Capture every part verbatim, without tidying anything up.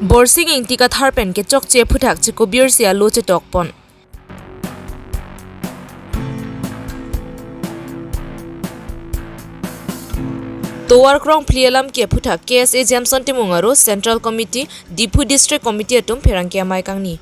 Borsing Ingti Kathar pen kechokche aphuthak chikobir si alo chetokpon. Tovar krongphli alam ke aphuthak K S A Jameson Timung aro Central Committee, Diphu District Committee atum pherangke amei kangni.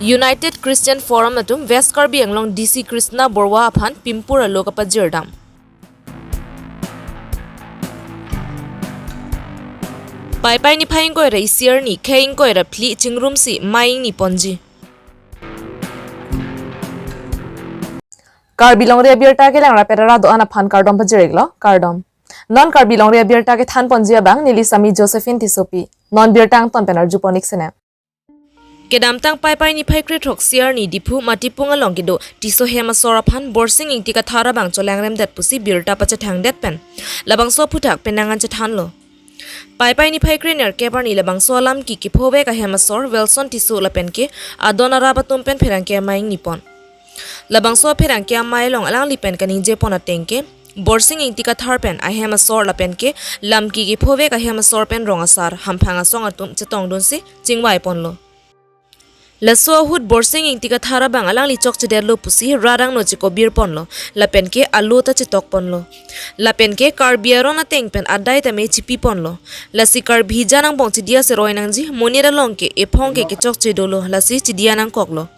United Christian Forum atum West Karbi Anglong D C Krishna Borwa aphan pimpur alo kapajirdam. Paipai niphai ingkoi ra isi arni khei ingkoi ra phli chingrumsi mei ingniponji. Karbi Longri abirta kelang rapet ra do-an aphan kardom pajir-iklo, kardom. Non Karbi Longri abirta kethanponji abang neli Sami Josephine Tissopi. Non birta angton pen arjupon-ik sene. Kedamtang Paipai niphai kre-throksi arni Diphu Matipung along kedo Tisso hem asor aphan Borsing Ingti Kathar abang cholangremdet pusi birta pachethangdet pen labangso aphuthak penang an chethanlo. Paipai niphai krenerkep arni labangso alam ke kephovek ahem asor Wilson Tisso lapen ke adon arap atum pen pherangke amei ingnipon. Labangso pherangke amei along alangli pen kaningjepon ateng ke Borsing Ingti Kathar pen ahem asor lapen ke lam ke kephovek ahem asor pen rong asar hamphang asong atum chetongdunsi chingvaiponlo. Laso ahut Borsing Ingti Kathar abang alangli chokchedetlo pusi rat angno chikobirponlo lapen ke alo ta chetokponlo. Lapen ke Karbi aron ateng pen adai tame chipiponlo. Lasi Karbi hijan angbong chidia seroi nangji, monit along ke ephong ke kechokche dolo, lasi chidia nangkoklo.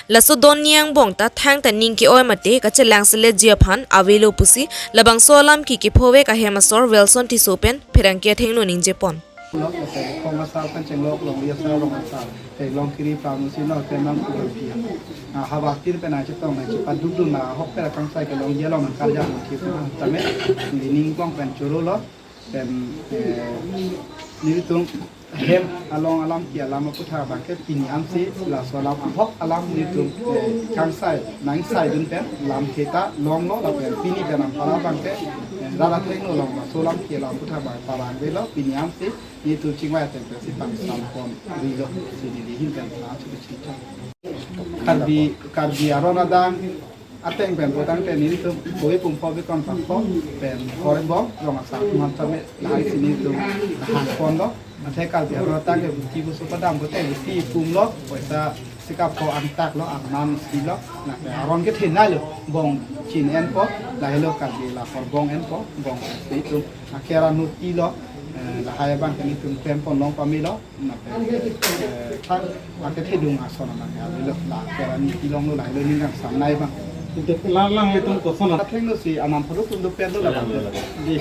Laso don ni angbong ta thangta ning ke-oi mate kachelang seletji aphan avelo pusi labangso alam ke kephovek ahem asor Wilson Tisso pen pherangke athengno ningjepon. Lok, lapen khong asar pen chenglok, longri asar, rong asar, te long kiri pram si no, te mang kulo pia. Ah, hawa tir pen nangchetong nangchepadukdun, ahok pen akangsai kelongji along nangkarjap nangkip tame, neli ning angbong pen chorolo, pen, eh, nelitum hem along alam ke alam aphuthak abang ke pini ansi laso alam ahok alam nelitum, eh, kangsai nangsaidun pen lam ke ta longlo lapen pini pen ampara abang ke, eh, rat athengno along laso alam ke alam aphuthak abang parang avelo pini ansi nelitum chingvai ateng pensi pangsampon rilo si neli ahin pen pangchuk chingchak. Karbi, Karbi aron adang ateng pen potang pen nelitum koi pum pho bikon pa pho pen kor angbong rong asar atum tame lahai si nelitum hangponlo. Athe Karbi aron adang ke buti buso padam pote buti pumlo, poisa sikap ko angtaklo, arnan silo, na ke aron kethe nailo, bong chin enpo, lahelo Karbi lahor bong enpo, bong si itum akera nutilo, eh, lahai abang ke nelitum klempon long pamelo, na ke, eh, thak, ake thedung ason na ke avelo, la akera nuti longlo, lahelo ning kangsam nai abang. Lar lang itum koson. Athengno si anam pharo atum dopetlo labang. Di,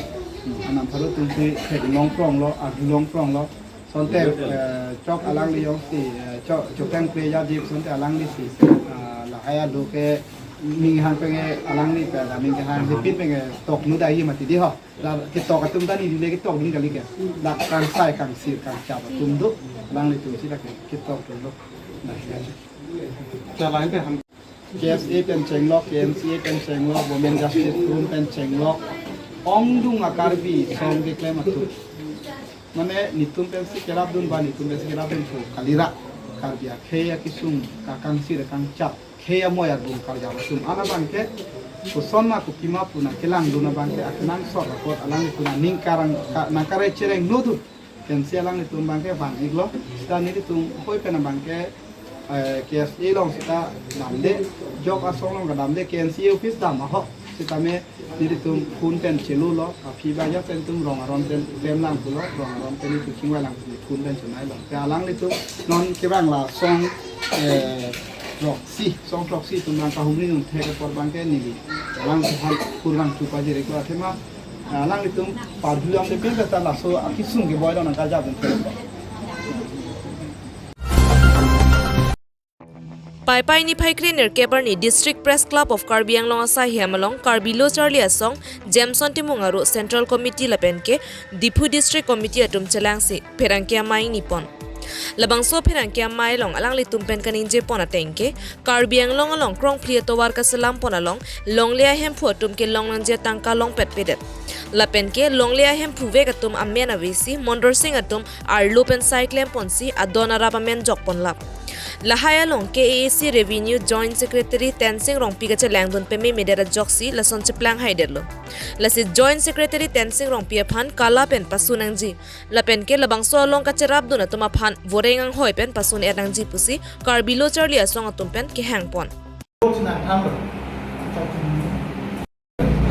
anam pharo atum si thek long pronglo, arju long pronglo. Sonte, eh, chok alangli jongsi, eh, chok, chokeng pre ya jip sonte alangli si, ah, lahai alo ke ning hang penge alangli pe la ning hang si pin penge tok nu dai mati di ho. La ketok atum ta neli le ketokdun kali ke. La kangsai kangsir kangchap atum do. Alanglitum si la ke, ketokdun do. Nah, ya. Jalan pe ham. K S A pen chenglok, K N C A pen chenglok, Women Justice Forum pen chenglok, ongdung a-Karbi song keklem atum. Mane netum pensi kerapdun ba netum pensi kerapdun pu kalira. Karbi akhei akesung, kakangsir kangchap, khei amoi arbung karjap atum an abang ke, koson ma kopi ma pu nangkelangdun abang ke, akenangsot apot alanglitum nangkarang, ka-, nangkarai chereng nodun. Pensi alanglitum abang ke van-iklo, sita nelitum hoi pen abang ke, eh, K S A along sita damde, jok asong along kedamde, K N C A office dam ahok, sitame nelitum phone pen chelulo, aphi ba ya pen tum rong aron pen, pen lang pulo, rong aron pen nelitum chingvai lang phone pen chenailo. Ke alanglitum non kevang la song, eh, throksi, song throksi atum nangkahumri nung thek apor abang ke neli alanglitum aphan kurvangthu pajir-iklo athema, alanglitum parjulam de pin ta laso akesung keboilo nangkarjapdun. Paipai niphai krenerkep arni District Press Club of Karbi Anglong asai hem along Karbi Lo Charli Asong, Jameson Timung aro Central Committee lapen ke Diphu District Committee atum chelangsi pherangke amei ingnipon. Labangso pherangke amei along alanglitum pen kaningjepon ateng ke, Karbi Anglong along krongphli atovar kaselampon along longle ahemphu atum ke longnangji atangka longpetpedet. Lapen ke longle ahemphu vek atum amen avesi Mondor Sing atum arlo pen sai klem ponsi adon arap amen jok ponlap. Lahai along K A A C Revenue Joint Secretary Tensing Rongpi kachelangdun peme medet ajoksi lason cheplang haidetlo. Lasi Joint Secretary Tensing Rongpi aphan kala pen pasu nangji. Lapen ke labangso along kacherapdun atum aphan voreng anghoi pen pasun er nangji pusi Karbi Lo Charli Asong atum pen kehang pon. Nang thamlo.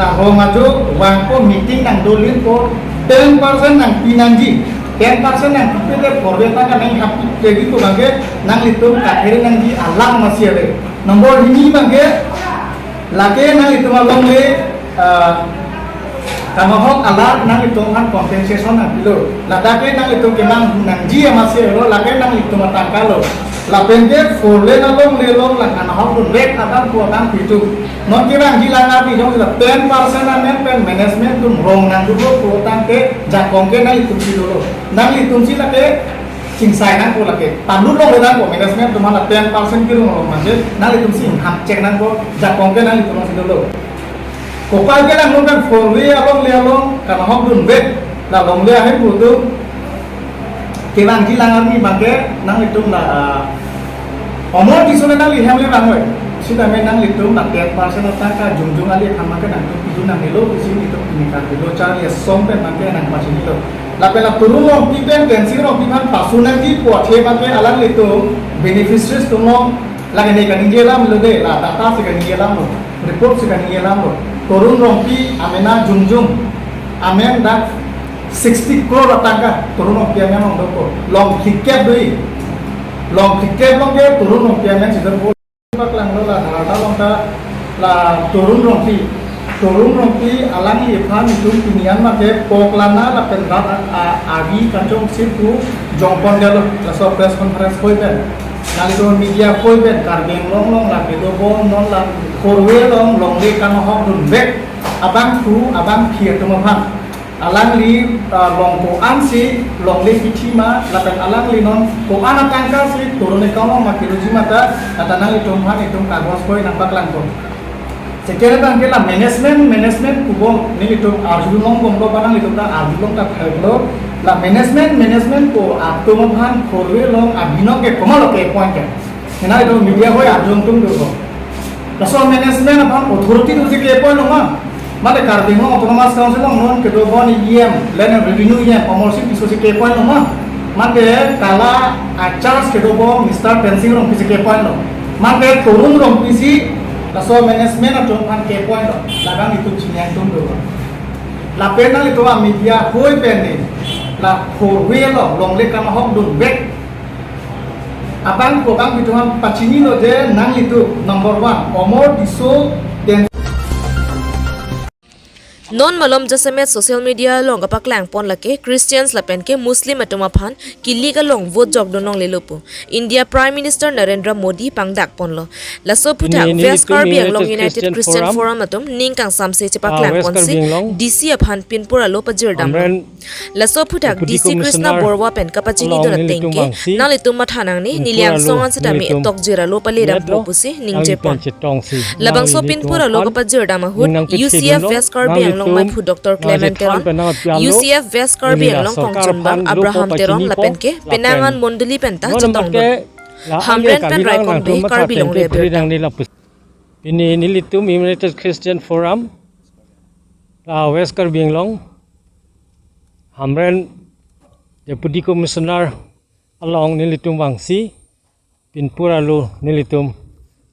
Lahong ajo vangpo meeting nangdolin po ten percent nangpi nangji. Ten percent nangpipe te forward ta kanang happy lagi ko bangke nanglitum kathere nangji alang masi ave. Nombor hini bangke lake nanglitum alongle, ah, kanohok alar nanglitum aphan compensation nangpilo. Ladak ke nanglitum kemang nangji amasi ave lo, lake nanglitum atangka lo. Lapen ke four lane alongle along la kanohok dunvek abang pu abang pitu. Non kevangji lang arni jong la ten percent amen pen management atum rong nangdunlo pu tangte jakong ke nanglitum si dolo. Nanglitum si lake chingsai nangpo lake. Panu longle nangpo management atum la ten percent kerong long manje. Nanglitum si ham check nangpo jakong ke nanglitum si dolo. Kopai ke lang nungkan four way alongle along kanohok dunvek la longle ahemphu atum kevangji lang arni bangke nanglitum la, ah, Omor Tisso le nangli hem le vangoi. Sitame nanglitum la ten percent atangka jongjong ali aphan bangke nangtum pidun nangnelo pusi nelitum pini Karbi Lo Charli Asong pen bangke nangpachinilo. Lapen la Torun Rongpi pen Tensing Rongpi aphan pasu nangji pu athe bangke alanglitum beneficiaries atum along lake ne kaningje alam lo de, la data si kaningje alam lo, report si kaningje alam lo. Torun Rongpi amena jongjong amen dak sixty crore atangka Torun Rongpi amen along dokok. Long phlikep doi. Long phlikep along ke Torun Rongpi amen si dokok. Paklanglo la dharna along ta la Torun Rongpi. Torun Rongpi alangliphan itum pini an mate poklana lapen rat a, a, agi kachongsi pu jongpon detlo laso press conference hoi pen. Nanglitum media hoi pen Karbi Anglong along la kedo bom non la four way along longle kanohok dunvek abangphu abangphi atum aphan. Alangli, ah, long ko-an si longle pithi ma, lapen alangli non ko-an atangka si Torun account along ma kedoji ma ta, ata nanglitum aphan itum kagos koi nangpaklangpo. Second abangke la management, management kubom nelitum arjulong bomlo ba nanglitum ta arjulong ta phaiklo. La management, management ko atum aphan four way along abinong ke komatlo ke point ke. Hena itum media hoi arjulong atum dopo. Laso management aphan authority doji ke point lo ma. Mate Karbi Anglong Autonomous Council along non kedo bon E M, Land and Revenue E M, Amarsing Tisso si ke point lo ma. Mate kala a-charge kedo bon Mister Tensing Rongpi si ke point lo. Mate Torun Rongpi si laso management atum aphan ke point lo. Ladak itum chini atum do. Lapen nanglitum a media hoi pen ne la four way along longle kanohok dunvek abang ko bang itum aphan pachinilo je nanglitum number one Omor Tisso den. Non malom jasemet social media along kapaklang pon lake Christians lapen ke Muslim atum aphan kilik along vote jok dun longlelo pu India Prime Minister Narendra Modi pangdak ponlo. Laso aphuthak West Karbi Anglong United Christian Forum atum ning kangsamse chepaklang ponsi D C aphan pinpur alo pajirdamlo. Laso aphuthak D C Krishna Borwa pen kapachinidun ateng ke nanglitum matha nangne, neli angsong an setame tokjir alo paledampo pusi ningje pon. Labangso pinpur alo kapajirdam ahut U C F West Karbi Anglong maiphu Doctor Clement Teron, U C F West Karbi Anglong kongchunbang Abraham Teron lapen ke penang an mondoli penta chetongdun. Hamren pen Raikom Bey, Karbi Longri Abirta. Pini nelitum United Christian Forum la West Karbi Anglong Hamren Deputy Commissioner along nelitum vangsi pinpur alo nelitum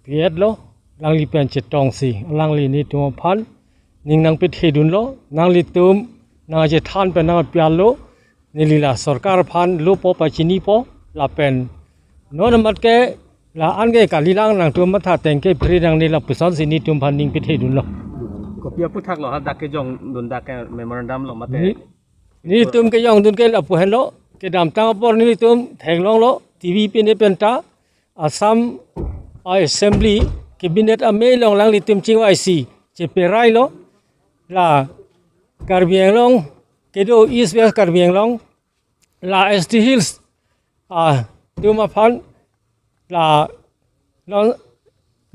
pi-etlo, alangli pen chetongsi alangli nelitum aphan ning nangpethedunlo, nanglitum nangchethan pen nangpialo, neli la sorkar aphan lopo pachinipo lapen non amat ke la-an ke kalilang nangtum matha ateng ke pherang ne lapusonsi nelitum aphan ning pethedunlo. Kopi aphuthak lo ha dak kejongdun dak ke memorandum lo mate? Ni, nelitum kejongdun ke lapu henlo, kedamtang apor nelitum theklonglo, T V pine penta, Assam Assembly Cabinet amei along alanglitum chingvaisi cheperailo, la Karbi Anglong kedo East West Karbi Anglong la S T Hills atum aphan la non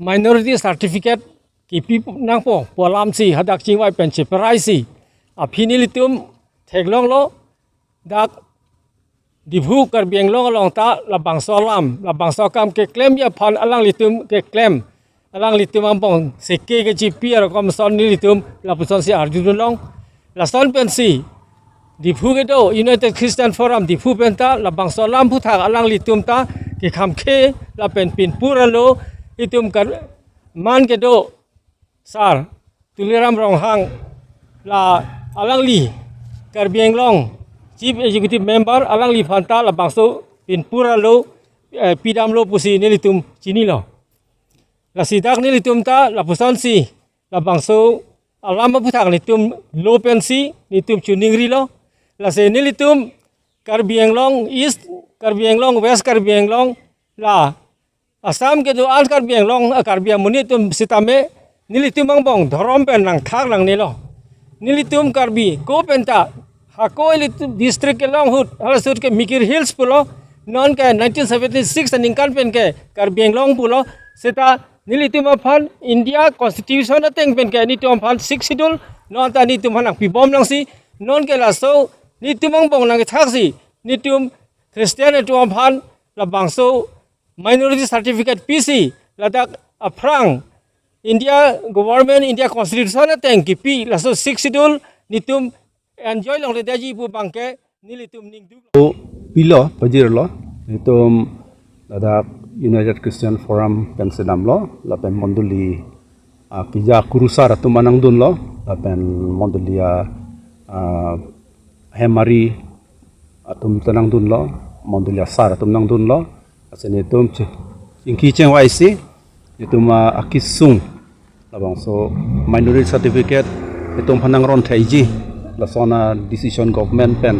minority certificate kipi nangpo pu alamsi hadak chingvai pen cheperaisi aphi nelitum theklonglo, dak Diphu Karbi Anglong along ta labangso alam, labangso akam keklemji aphan alanglitum keklem, alanglitum angbong seke kechipi arokom ason nelitum lapusonsi arjudunlong. Lason pensi Diphu kedo United Christian Forum Diphu penta labangso alam aphuthak alanglitum ta kekhamkhe lapen pinpur alo itum kar-, man kedo Sar Tuliram Ronghang la alangli Karbi Anglong Chief Executive Member, alangliphan ta labangso pinpur alo, eh, pidamlo pusi nelitum chinilo. Lasi dak nelitum ta lapusonsi labangso alam aphuthak nelitum lo pensi nelitum chiningrilo. Lasi nelitum Karbi Anglong East, Karbi Anglong West, Karbi Anglong la Assam kedo-an Karbi Anglong, eh, Karbi amonit atum sitame nelitum angbong dhorom pen nangthak nangnelo. Nelitum Karbi ko penta hako ilitum district kelong ahut, halaso ahut ke Mikir Hills pulo, non ke nineteen seventy-six aningkan pen ke Karbi Anglong pulo, seta nelitum aphan India Constitution ateng pen ke nelitum aphan Sixth Schedule, non ta nelitum aphan nangpibom nangsi, non ke laso nelitum angbong nangkethaksi, nelitum Christian atum aphan labangso minority certificate pisi, ladak aphrang India government, India constitution ateng kipi laso Sixth Schedule nelitum enjoy longledetji pu abangke nelitum ningduk. Pilo pajirlo, nelitum ladak United Christian Forum pen sedamlo, lapen mondoli, ah, kija kurusar atum nangdunlo, lapen mondoli, ah, ah, hemari atum ta nangdunlo, mondoli asar atum nangdunlo, lasi nelitum che-, chingki chengvaisi, nelitum, ah, akesung, labangso minority certificate, nelitum aphan nangron theiji, lason a-decision government pen,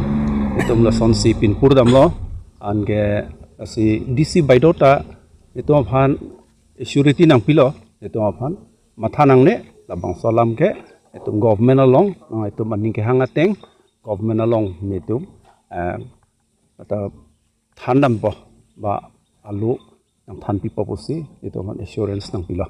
nelitum lasonsi pinpur damlo, anke lasi D C Baido ta, nelitum aphan assurity nangpilo, nelitum aphan matha nangne, labangso alam ke, nelitum government along, nang nelitum aning kehang ateng, government along nelitum, eh, ata thandampo, ba alo nangthanpipo pusi, nelitum aphan assurance nangpilo.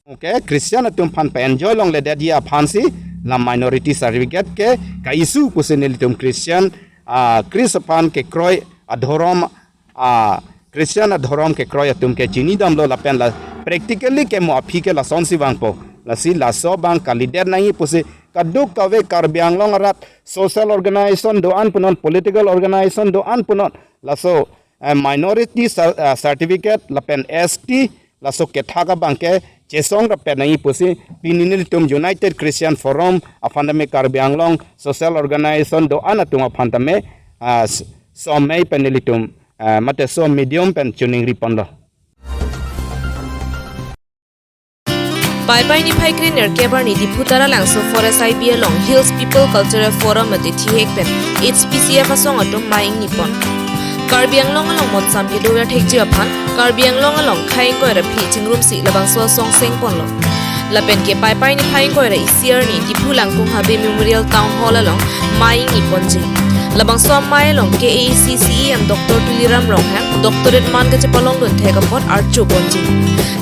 Okay, Christian atum aphan pa-enjoy longledetji aphansi, la minority certificate ke ka-issue pusi nelitum Christian, ah, Christ aphan kekroi adhorom, ah, Christian adhorom kekroi atum ke chinidamlo lapen la practically ke mo aphi ke lasonsi vangpo. Lasi laso abang kalidet nangji pusi kadokave Karbi Anglong arat social organization do-an punon, political organization do-an punon. Laso, eh, minority cer-, eh, certificate lapen S T laso kethak abangke chesong rapet nangji pusi pini nelitum United Christian Forum aphan tame Karbi Anglong social organization do-an atum aphan tame, ah, s-, somei pen nelitum, ah, mate som medium pen chiningri ponlo. Paipai niphai krenerkep arni Diphu Taralangso Forest I B along Hills People Cultural Forum mate thihek pen H P C F asong atum mei ingni pon. Karbi Anglong along monsam kedo verthekji aphan Karbi Anglong along khei ingkoi ra phli chingrumsi labangso asong seng ponlo. Lapen ke Paipai niphai ingkoi ra isi arni Diphu Langkung Habe Memorial Town Hall along mei ingni ponji. Labangso amei along K A A C C E M Doctor Tuliram Ronghang doctorate man kachepalongdun thek apot archo ponji.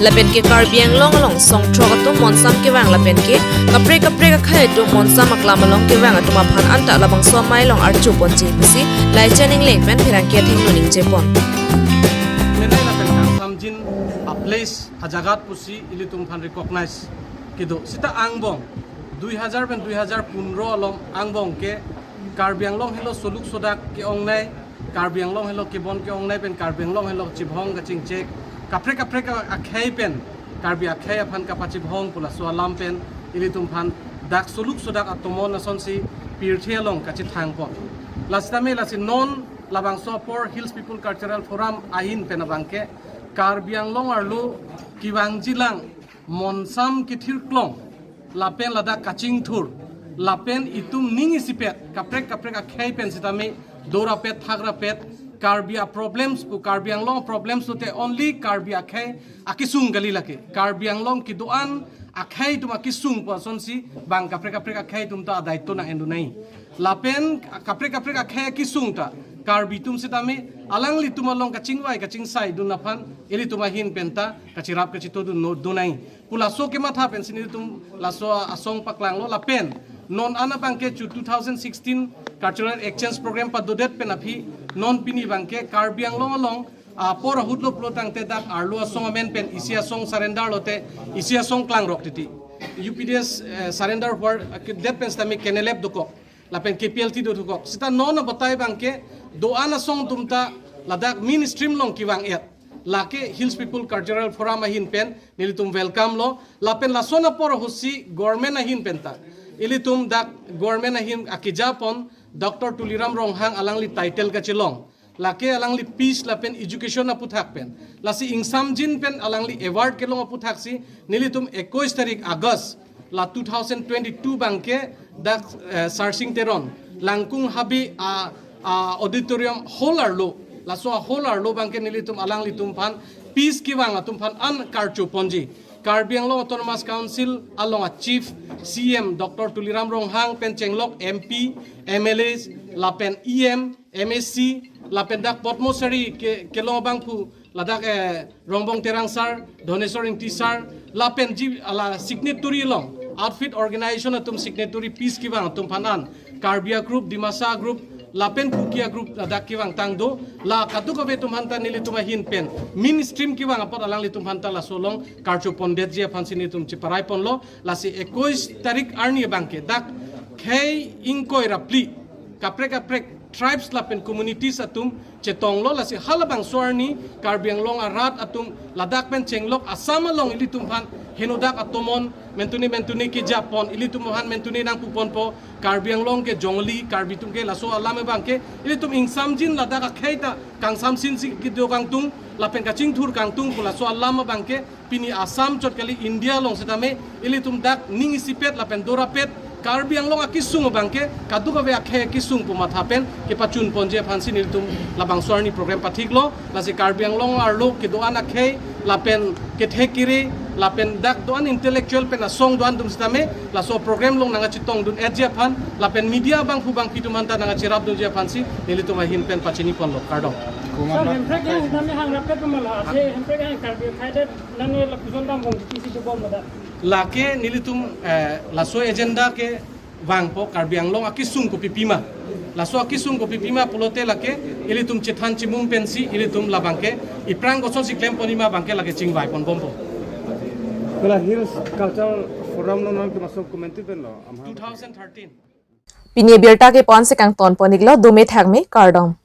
Lapen ke Karbi Anglong along songthrok atum monsam kevang lapen ke kaprek kaprek akhei atum monsam aklam along kevang atum aphan anta labangso amei along archo ponji pusi Laichan Engleng pen pherangke athengno ningje pon. Menai lapen kangsamjin a-place, ajagat pusi ilitum aphan recognize kedo. Seta angbong dui hajar pen dui hajar pondro along angbong ke Karbi Anglong helo soluk sodak ke-ongnei, Karbi Anglong helo kebon ke-ongnei pen Karbi Anglong helo chibhong kachingchek, kaprek kaprek akhei pen Karbi akhei aphan kapachibhong pu laso alam pen ilitum aphan dak soluk sodak atomon asonsi pirthe along kachethang pon. Lasi tame lasi non labangso apor Hills People Cultural Forum ahin pen abangke Karbi Anglong arlo kevangjilang monsam kethirklong lapen ladak kachingthur lapen itum ning isipet kaprek kaprek akhei pen sitame dorapet thakrapet Karbi a-problems pu Karbi Anglong problems lote only Karbi akhei akesung kali lake. Karbi Anglong kedo-an akhei atum akesung pu asonsi bang kaprek kaprek akhei atum ta adai to nang-endunai. Lapen kaprek kaprek akhei akesung ta Karbi atum sitame alanglitum along kachingvai kachingsaidun aphan ilitum ahin penta kachirap kachitodun no dunai. Pu laso kematha pensi nelitum laso asong paklanglo lapen Non an abangke chu two thousand sixteen Cultural Exchange Program padodet pen aphi non pini abangke Karbi Anglong along apor ahut lo pulo tangte dak arlo asong amen pen isi asong surrender lote isi asong klangrok titi. U P D S, eh, surrender huar, eh, det pen sitame kenelep dokok. Lapen K P L T do dokok. Sita non abatai abangke do-an asong atum ta ladak mainstream along kevang-et. Lake Hills People Cultural Forum ahin pen nelitum welcome lo. Lapen lason apor ahutsi government ahin pen ta ilitum dak government ahin akeja pon Doctor Tuliram Ronghang alangli title kachelong. Lake alangli peace lapen education aputhak pen. Lasi ingsamjin pen alangli award kelong aputhaksi nelitum ekuis tarik August la two thousand twenty-two abangke dak, eh, Sarsing Teron Langkung Habe a, a auditorium hall arlo, laso a hall arlo abangke nelitum alanglitum aphan peace kevang atum aphan an karcho ponji. Karbi Anglong Autonomous Council along a Chief C M Doctor Tuliram Ronghang pen chenglok M P, M L As, lapen E M, M A C, lapen dak Padma Shri ke, kelong abangphu ladak, eh, Rongbong Terang sir, Dhaneswar Ingti sir, lapen ji ala signatory along outfit organization atum signatory peace kevang atum aphan an Karbi a group, Dimasa a group, lapen Kuki a group ladak kevang tang do. La kadokave atum aphan ta nelitum ahin pen mainstream kevang apot alanglitum aphan ta laso along karcho pondetji aphansi nelitum cheparai ponlo. Lasi ekuis tarik arni abangke dak khei ingkoi ra phli kaprek kaprek tribes lapen communities atum chetonglo. Lasi halabangso arni Karbi Anglong arat atum ladak pen chenglok Assam along ilitum aphan henodak atomon mentuni mentuni keja pon, ilitum aphan mentuni nangpu ponpo, Karbi Anglong ke jongli, Karbi atum ke laso alam abangke ilitum ingsamjin ladak akhei ta kangsamsinsi kedo kangtung lapen kachingthur kangtung pu laso alam abangke pini Assam chot kali India along sitame ilitum dak ning isipet lapen dorapet Karbi Anglong akesung abangke kadokave akhei akesung pu matha pen kepachun ponji aphansi nelitum labangso arni program pathiklo. Lasi Karbi Anglong arlo kedo-an akhei lapen kethek kere lapen dak do-an intellectual pen asong do-an atum sitame laso program along nangkachetongdun-etji aphan lapen media abangphu abangpi atum aphan ta nangkacherapdunji aphansi nelitum ahin pen pachini ponlo, kardom. Sir, hemprek yang nami hang rapet pemala, je hemprek yang Karbi khaidet nami lapuson dam bong T C tu bom ada. Lake nelitum, eh, laso agenda kevangpo Karbi Anglong akesung kopi pima. Laso akesung kopi pima pulote lake ilitum chethan chimung pensi ilitum labangke iphrang kosonsi klem ponji ma abangke lake chingvai pon bompo. Kala Hills Cultural Forum along nangtum aso komantu pen lo, amha. Two thousand thirteen. Pini abirta ke ponsi kangton pon-iklo, dome thakme, kardom.